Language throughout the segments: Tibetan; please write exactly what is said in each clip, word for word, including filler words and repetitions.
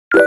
ཚང་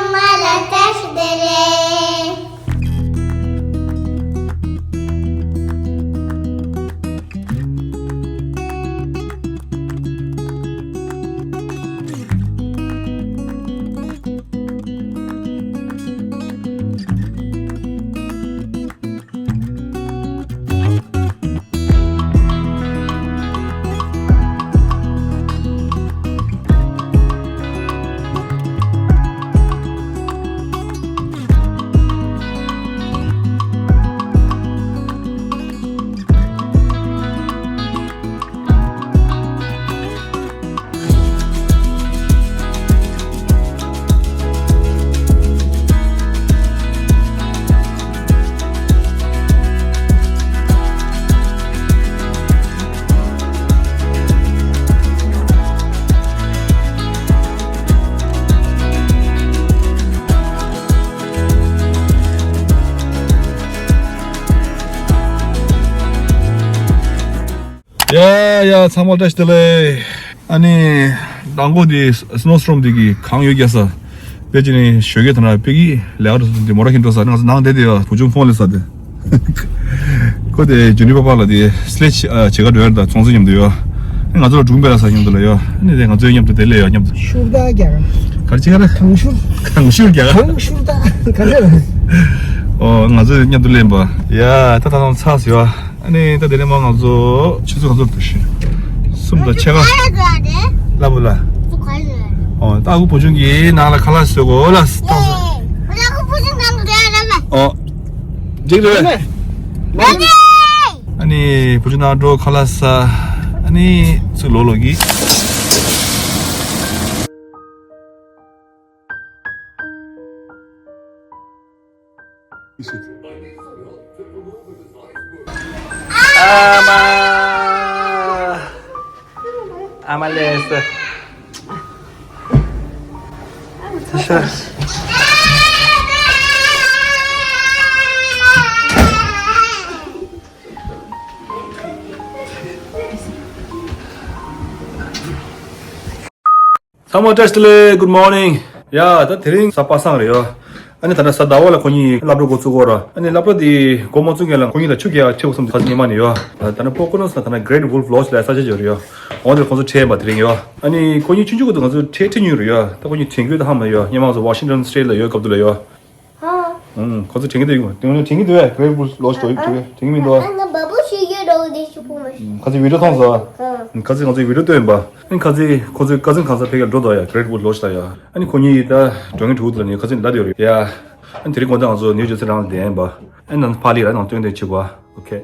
མ་ལ་བཀྲ་ཤིས་བདེ་ལེགས། ཡ་ཡ། ཚང་མ་བཀྲ་ཤིས་བདེ་ལེགས། ཨ་ནི་མདང་དགོང་འདི་སི་ནོ་སི་ཊོརམ་འདི་གི་གངས་ཡོད་རྒྱག་ས། དཔེ་ཅི་ནི་ཞོགས་ཀས་ད་ན་དཔེ་གི་ལས་ཀ་འགྲོ་ས་འདི་མོ་ར་ཁྱིམ་འགྲོ་ས། ང་ཚོ་ནང་བསྡད་དེ་ཡོད། བུ་ཆུང་ཕོན་ལས་ས་དེ། ཁོ་དེ་ཇུ་ནི་པ་པ་ལ་དེ་སི་ལེ་ཆི་ཨ་བྱེད་ག་འགྲོ་ཡ་རེད། ད་ཚོང་ཟོག་མཉམ་དུ་ཡོད། ཨ་ནི་ང་ཚོ་ལ་སྒྲུང་སྤེལ་ལ་ས་མཉམ་དུ་ལ་ཡོད། ཨ་ནི་དེ་ང་ཚོའི་མཉམ་དུ་དེ་ལས་ཡོད་མཉམ་དུ། ཤུར་ད་རྒྱག་ག་རེ་བྱེད་ག་རེ། གངས་ཤུར། གངས་ཤུར་རྒྱག་ག་གངས་ཤུར་ད་ག་རེ། ཨོ་ང་ཚོ་མཉམ་དུ་ལེན་པ། ཡ་ད་ད་དང་ཚགས་ཟེར་བ། ཨ་ནི་ད་དེ་ནས་མ་ང་ཚོ་ཆུ་ཚོད་ག་ཚོད་འགྲོ་ཤི། གསུམ་དང་ཕྱེད་ཀ་ལ་བུ་ལ། ཨོ་ད་ཨ་ཁུ་བུ་ཆུང་གིས་ནང་ལ་ཁ་ལག་བཟོས་གོ་ལ། ཨོ། ཨོ། འགྲིག་རེད། ཨ་ནི་བུ་ཆུང་ནང་འགྲོ་ཁ་ལག་ཟ། ཨ་ནི་ཚུར་ལོག་ལོག་གི། ཨ་མ། ཨ་མ་ལས། ཤ། ཚང་མ་བཀྲ་ཤིས་བདེ་ལེགས། Good morning། ཡ་ད་དེ་རིང་གཟའ་པ་སངས་རེད་ཡོ། ཨ་ནི་ད་ནི་གཟའ་ཟླ་བ་ལ་ཁོ་གཉིས་སློབ་གྲྭ་འགོ་བཙུགས་གོ་ར། ཨ་ནི་སློབ་གྲྭ་དེ་འགོ་མ་བཙུགས་སྔོན་ལ་ཁོ་གཉིས་ལ་ཆུ་རྐྱལ་ཁྲིད་དགོས་བསམ་དུས་ཁ་སང་ཉི་མ་ནས་ཡོ། ད་ནི་པོ་ཀོ་ནོ་ས་ད་ནི་Great Wolf Lodge ལ་ས་ཆ་ཅིག་ཡོད་རེད་ཡོ། འོ་དེར་ཁོང་ཚོ་ཁྲིད་ཡིན་པ་དེ་རིང་ཡོ། ཨ་ནི་ཁོ་གཉིས་ཆུང་ཆུང་གི་དུས་ང་ཚོ་ཁྲིད་ཁྲིད་མྱོང་རེད་ཡོ། ད་ཁོ་གཉིས་དྲན་རྒྱུ་ད་ཧ་མ་ཡོ། སྔོན་མ་ང་ཚོ་Washington State ལ་ཡོད་སྐབས་དུས་ལ་ཡོ། ཧ། ཨང་། ཁོ་ཚོ་དྲན་གྱི་འདུག་དྲན་གྱི་འདུག་བས། Great Wolf Lodge དོ་ཡོད་དྲན་གྱི་མི་འདུག་ཨ་ན་བ་བུ་ཞིག་ཡོད་རོགས་དེ་ཞུ་ཕོ་མ་ཞིག་ཁ་ཚིག་བི་ཌིའོ་མཐོང་སོང་། ཁ་ཚིག་ང་ཚོའི་བི་ཌིའོ་སྟོན་པ། ཨ་ཁ་ཚིག་ཁོ་ཚོའི་ཀ་ཛིན་གང་ས་ཕ་གིར་འགྲོ་དོ་ཡ། Great Wolf Lodge ལ་ཡ། ཨ་ནི་ཁོ་གཉིས་ད་འགྲོ་ངེས་འགྲོ་གི་འདུག་ལ་ནི་ཁ་ཚིག་ལ་དེ་ཡོད་རེད་ཡ། ཨ་ནི་དེ་རིང་དགོང་དག་ང་ཚོ་ནིའུ་ཇར་སི་རང་ལ་བསྡད་ཡིན་པ། ཨ་ནི་ནང་ཕ་ལི་ར་ནང་སྟོན་དེ་བྱེད་པ། ཨོ་ཁེ།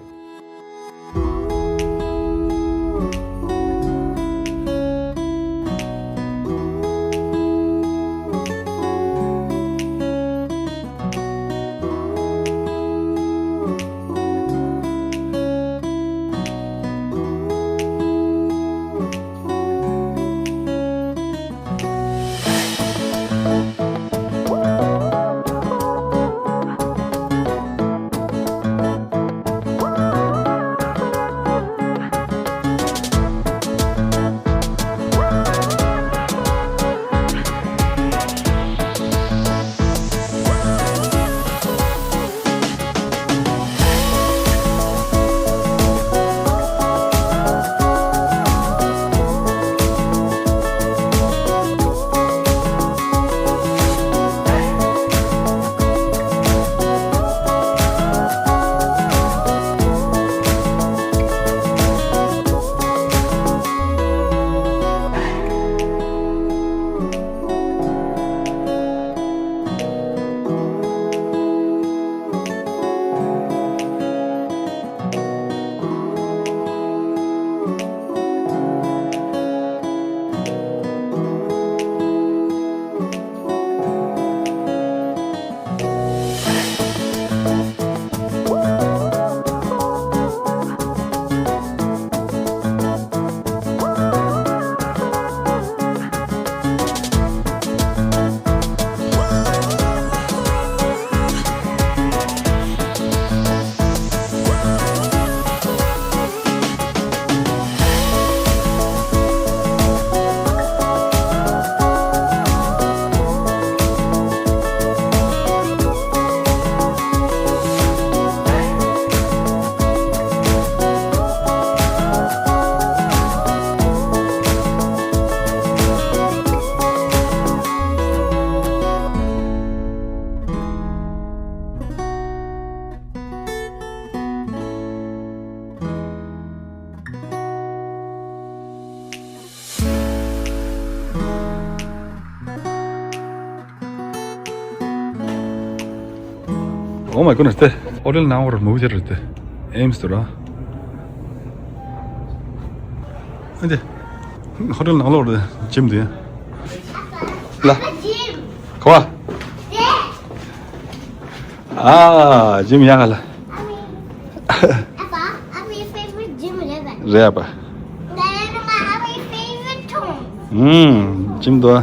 Oh my goodness, དེ་ཧོ་ཊེལ་ནང་བར་མུ་བི་ཐེ་ཨེ་ཊར་རེད་དེ། ཨེམ་སི་དུ་ར། ཨ་དེ། ཧོ་ཊེལ་ནང་ལོགས་རེད། ཇིམ་དེ། ལ། ག་བ། ཨ། ཇིམ་ཡང་ལ། ཨ་ཕ། ཨ་ཕའི་ཕེ་ཝ་རི་ཊི་ཇིམ་རེད་པ། རེད་པ། ད་ཡང་ཨ་ཕའི་ཕེ་ཝ་རི་ཊི་ཐོང་། ཨུམ། ཇིམ་དུ།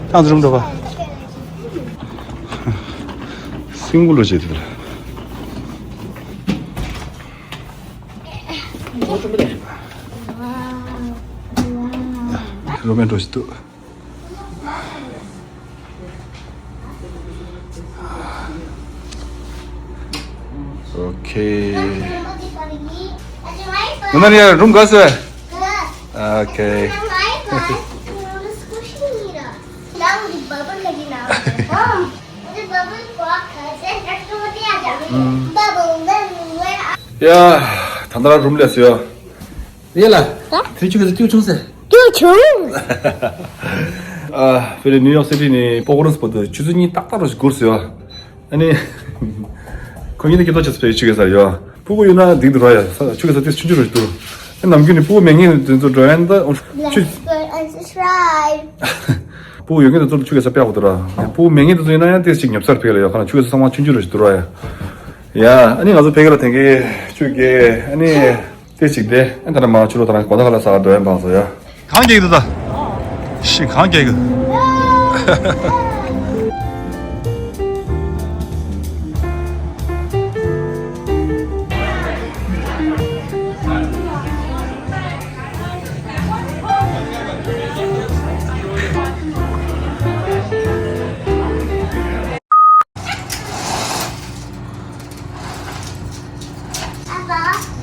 ཏང་ཙི་རུམ་འགྲོ་ག། སིང་གུ་ལོ་བྱེད་དུ། རུམ་མེ་འགྲོ་ཞིག་འདུག། ཨོ་ཁེ། ང་ནར་ཡ་རུམ་ག་སོ། ཨོ་ཁེ། ཡ། ད་ལྟ་རུམ་སླེབས་སོང་ཡ། ཡ་ལ། ད། དེ་ཆུ་གེ་སར་སྐྱིད་བྱུང་ཟེར། སྐྱིད་བྱུང་། ཨ། ཕེ་རི་ནིའུ་ཡོག་སི་ཊི་ནས་པོ་ཀོ་རོན་སི་བར་དུ་ཆུ་ཚོད་གཉིས་ཏག་ཏག་རུ་ཞིག་འགོར་སོང་ཡ། ཨ་ནི། ཁོ་གཉིས་ནི་སྐྱིད་པོ་བྱས་སོང་ཕེ་རི་ཆུ་གེ་སར་ཡ། སྤུ་གུ་ཡོད་ན་སྡུག་འདུག་ར་ཡ། ས་ཆུ་གེ་སར་དེ་ཆུང་ཆུང་རུ་ཞིག་འདུག། ཨ། ནམ་རྒྱུན་ནས་སྤུ་གུ་མེད་མཁན་དེ་ཚོ་འགྲོ་ཡ་ད། ཆུ། Subscribe. སྤུ་གུ་ཡོད་མཁན་དེ་ཚོ་ཆུ་གེ་སར་སྤྲད་དགོས་འདུག་ར། སྤུ་གུ་མེད་མཁན་དེ་ཚོ་ཡིན་ན་ཡང་ཏོག་ཙམ་ཉོབ་སར་ཕེབས་ལ་ཡ། ཁ་ན་ཆུ་གེ་སར་ཚང་མ་ཆུང་ཆུང་རུ་ཞིག་འདུག་ར་ཡ། ཡ། ཨ་ནི་ང་ཚོ་ཕ་གི་ལ་དེང་གི་ཆུ་གེ་ཨ་ནི། དེ་གཅིག་དེ། ཨ། ད་ནི་མ་ཆུ་ལོག་ད་ནི་གོ་ད་ག་ལ་ས་ག་འགྲོ་ཡ་འབངས་སོ་ཡ། གང་རྒྱག་གི་འདུག་ད། ཤི། གང་རྒྱག་གི།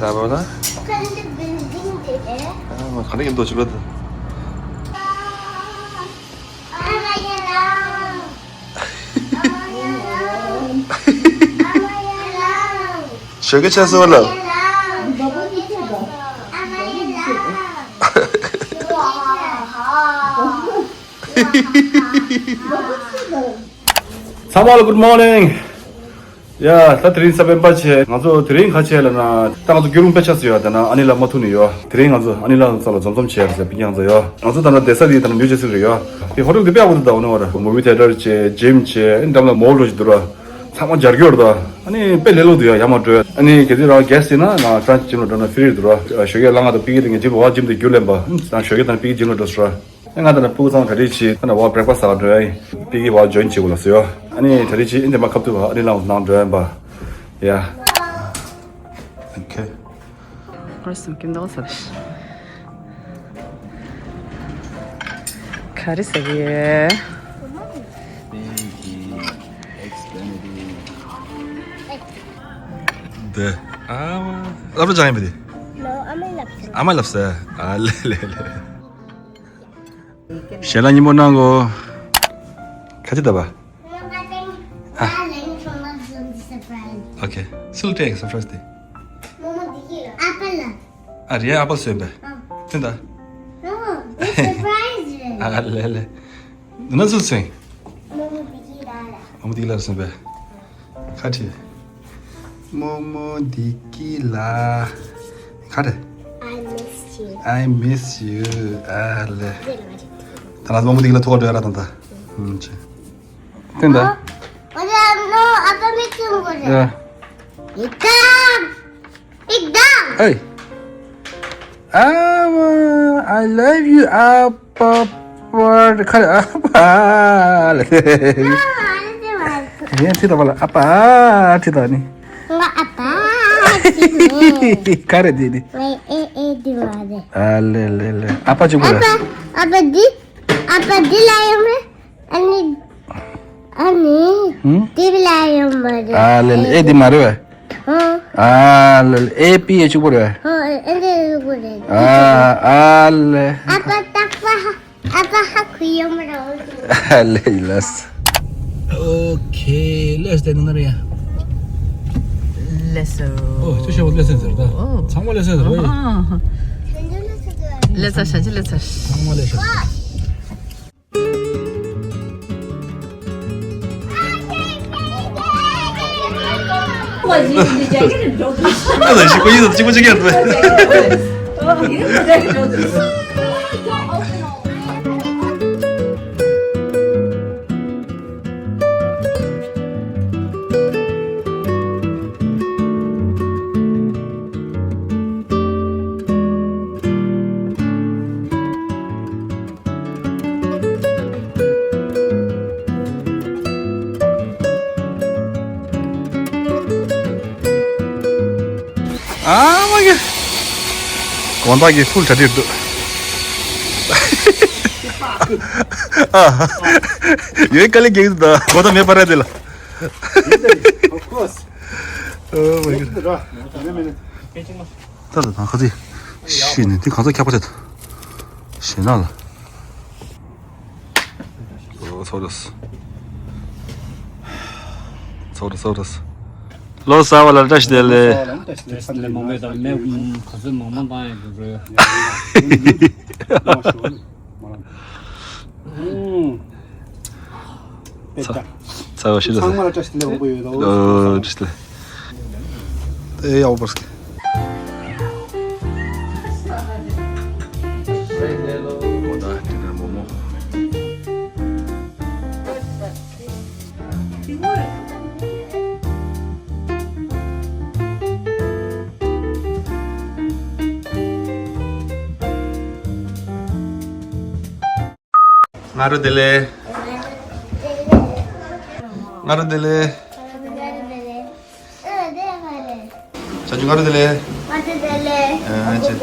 ད་བོ་ན། ཨ་མ། ག་ནས་ཡིན་མདོག་ཅིག་ལོ་དེ། ཞོགས་ཀས་ཆགས་སོང་ལ། ཚང་མ་ལ་good morning། ཡ། ད་དེ་རིང་གཟའ་སྤེན་པ་བྱས། ང་ཚོ་དེ་རིང་ག་བྱས་ལབ་ན། ད་ང་ཚོ་རྒྱུན་རིང་དཔེ་ཆ་ཟེར་ཡོད། དེ་ན་ཨ་ནི་ལ་མ་ཐུག་ནས་ཡོད། དེ་རིང་ང་ཚོ་ཨ་ནི་ལ་རྩ་ལ་འཛོམས་འཛོམས་བྱས་ཟེར་བི་ཀྱང་ཚོ་ཡོད། ང་ཚོ་ད་ལྟ་བསྡད་ས་དེ་ད་ལྟ་ནིའུ་ཇར་སི་རེད་ཡོད། དེ་ཧོ་ཊེལ་དེ་དཔེ་ཡག་པོ་འདུག་ད་འོ་ན་བར་མུ་བི་ཐེ་ཊར་བྱས། ཇིམ་བྱས། ཨ་ནི་འགྲམ་ལ་མོལ་འདྲ་ཞིག་འདུག་ར། ཚང་མ་སྦྱར་གྱི་ཡོད་རེད་ད། ཨ་ནི་དཔེ་ལས་སླ་པོ་འདུག་ཡ། ཡར་མར་འགྲོ། ཨ་ནི་གལ་སྲིད་རང་གེ་སི་ཡིན་ན་ང་ཕ་རན་སི་ཇིམ་ལ་འགྲོ་ན་ཕི་རི་རེད་འདུག་ར། ཞོགས་ཀས་ལ་ང་དང་པི་ཀི་དེ་ངས་ཇིམ་བ་ཇིམ་དེ་རྒྱུགས་ལེན་པ། ཨ་ནི་ཞོགས་ཀས་དང་པི་ཀི་ཇིམ་ལ་འགྲོ་སོང་ར། ཨ། ང་དང་ནི་སྤུ་གུ་ཚང་གྲ་སྒྲིག་བྱས། ད་ནི་བ་བྷི་རེག་ཕ་སི་ཊི་ཟ་ག་འགྲོ་ཡ་ཡིན། པི་ཀི་བ་ཇོ་ཡིན་བྱེད་དགོས་ལ་ཟེར་ཡོད། ཨ་ནི་གྲ་སྒྲིག་བྱས། ཨིན་དེ་མ་ཁབ་ཏུ་བ་ཨ་ནི་ལ་ནང་འགྲོ་ཡ་ཡིན་པ། ཡ། ཨོ་ཁེ། ཁོར་སུམ་ཀིན་དོ་སར། ག་རེ་ཟ་གི་ཡོད། འདི། ཨ་མ། ལབ་རོ་ཅང་ཡིན་པ་དེ། ཨ་མ་ལབ་ས། ཨ་མ་ལབ་ས། ཨ་ལེ་ལེ་ལེ། ཞལ་ལག་སྙིང་པོ་གནང་གོ། ཁ་ཆེ་ད་པ། ཨ། ཨོ་ཁེ། སུ་ལ་སྤྲད་ཀྱི་སར་པ་རའི་ཛི་དེ། ཨ་རེད། ཨ་པལ་བཟོས་པས། ཨ། ཐོན་ད། ཨ་ལེ་ལེ། ནུ་ན་སུ་སོང་། མོ་མོ་དེ་གི་ལ་བཟོས་པས། ཁ་ཆེ། རྨོ་མོ་བདེ་སྐྱིད་ལགས། ག་རེ། I miss you. I miss you. ཨ་ལེ། ད་ང་ཚོ་རྨོ་མོ་བདེ་སྐྱིད་ལགས་ཐུག་ག་འགྲོ་ཡ་ར་ད་ད། ཨུམ་ཆེ། ཏན་ད། ཨ་ནོ་ཨ་ཕ་མི་ཚུན་གོ་རེ། ཡ། ཡི་ཀམ། ཡི་ཀམ། ཨེ། ཨ་མ། I love you. ཨ་པ་པ། ག་རེ། ཨ་ཕ་ལ། ཨ་ལེ། ཨ་ལེ། ཡ། ཁྲིད་ད་པ་ལ། ཨ་ཕ་ཁྲིད་ད་ནི། ང་ཨ་ཕ་ཁྲིད་ནི། ག་རེ་དེ་ནི། ཨེ་ཨེ་ཨེ་དེ་མ་རེད། ཨ་ལེ་ལེ་ལེ། ཨ་ཕ་ཅིག་པོ་རེད། ཨ་ཕ། ཨ་ཕ་འདི། ཨ་ཕ་འདི་ལ་ཡོང་རེད། ཨ་ནི། ཨ་ནི། ཧུམ། འདི་ལ་ཡོང་མ་རེད། ཨ་ལེ་ལེ། ཨེ་འདི་མ་རེད་པས། ཧོ། ཨ་ལེ་ལེ། ཨེ་པི་ཨེ་གཅིག་པོ་རེད་པས། ཧོ། ཨེ་འདི་གཅིག་པོ་རེད། ཨ། ཨ་ལེ། ཨ་ཕ་ཏག་པ། ཨ་ཕ་ཧ་གོ་ཡོང་མ་རེད། ཨ་ལེ་ལེ། ཨོ་ཁེ། ལེས་དེ་ནང་རེད་ཡ། ལེས་སོ། ཨོ་ཅི་ཤོ་ལེས་སེ་ཟེར་ད། ཨོ། ཚང་མ་ལེས་སེ་ཟེར་བས། ཨོ། ལེས་ས་ཤ་ཅི་ལེས་ས། ཚང་མ་ལེས་སེ་ཟེར། ཞིག་གོ་ཡིན་ཙང་གཅིག་པོ་གཅིག་ཡར་འགྲོ། ཨ་མ་གི། དགོང་དག་གི་ཕུལ་གྲ་སྒྲིག་འདུག་ཨ། ཡོད་དཀའ་ལས་རྒྱག་གི་འདུག་དགོང་དག་མེ་འབར་ར་དེ་ལ། Of course. Oh my god. ད་ད་ད་ཁ་ཚིག་ཤི་ནས་དེ་གང་ཚ་ཁྱག་པ་དེ་ད་ཞེ་ན་ལ། ཚོགས་རེས། ཚོགས་རེས་ཚོགས་རེས། ལོ་གསར་བ་ལ་བཀྲ་ཤིས་བདེ་ལེགས། བཀྲ་ཤིས་བདེ་ལེགས། མང་པོ་དང་མེ་ག་ཚོད་མང་མང་བཏང་ཡག་གི་རེད། ཚ་བ་ཤི་ད། ཚང་མ་ལ་བཀྲ་ཤིས་བདེ་ལེགས་འོ་པོ་ཡོད་དོ། ཨོ་བཀྲ་ཤིས་བདེ་ལེགས། ཨེ་ཡག་པོ་པར་སྐད། སྔ་དྲོ་བདེ་ལེགས། སྔ་དྲོ་བདེ་ལེགས། ཅ་ཅུ་སྔ་དྲོ་བདེ་ལེགས། སྔ་དྲོ་བདེ་ལེགས། ཨ་ཅེ།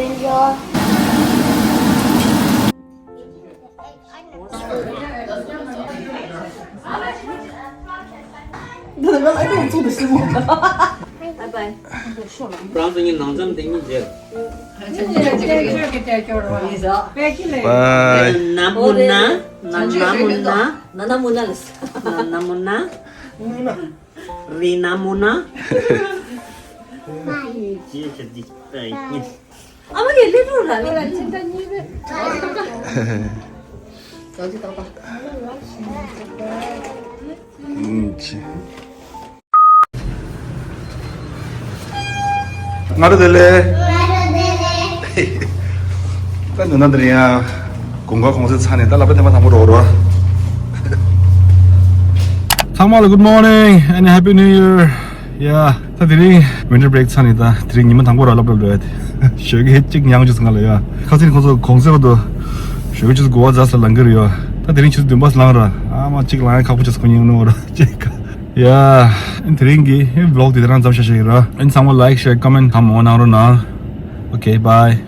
Bye bye. France ནས་ནང་འཛོམས་དེ་གཉིས་མཇལ། Bye. ན་མུ་ན། ན་མུ་ན། ན་ན་མུ་ན་ལ། ན་ན་མུ་ན། རི་ན་མུ་ན། ཅི་ཞིག་འདི་ལྟ་ཡིན། ཨ་མ་གི་ལི་ཀྲུ་ར་ལི་ལ་ཅི་འདྲ་གཉིས་པས། ཨུམ་ཅི། སྔ་དྲོ་བདེ་ལེགས། ད་ནུ་ན་འདིར་ཡང་དགུན་ཁ་གུང་སེང་ཚར་ནས་ད་སློབ་གྲྭ་ཐེངས་མ་དང་པོ་འགྲོ་རོགས། ཚང་མ་ལ་good morning and happy new year. Yeah. ད་དེ་རིང་winter break ཚར་ནས་ད་དེ་རིང་ཉི་མ་དང་པོ་ར་སློབ་གྲྭ་འགྲོ་ཡ་དེ། ཞོགས་ཀས་གཅིག་ཉལ་རྒྱུ་ང་ལ་ཡ། ཁ་སང་ཁོང་ཚོ་གུང་སེང་དུ་ཞོགས་ཀས་ཆུ་ཚོད་དགུ་པ་ཙམ་ལ་ལངས་ཀྱི་རེད་ཡ། ད་དེ་རིང་ཆུ་ཚོད་བདུན་པ་ལངས་ར། ཨ་མ་གཅིག་ལངས་ཡ་ཁག་པོ་ཆགས་སོང་། ཁོ་གཉིས་ནོར་ར་གཅིག་ཡ། དེ་རིང་གི་vlog དེ་དེ་རང་ཙམ་བཞག་བཞག་ཡིན་ར། ཨན་ཚང་མ་like, share, comment གང་མང་གནང་རོགས་གནང་། Okay, bye.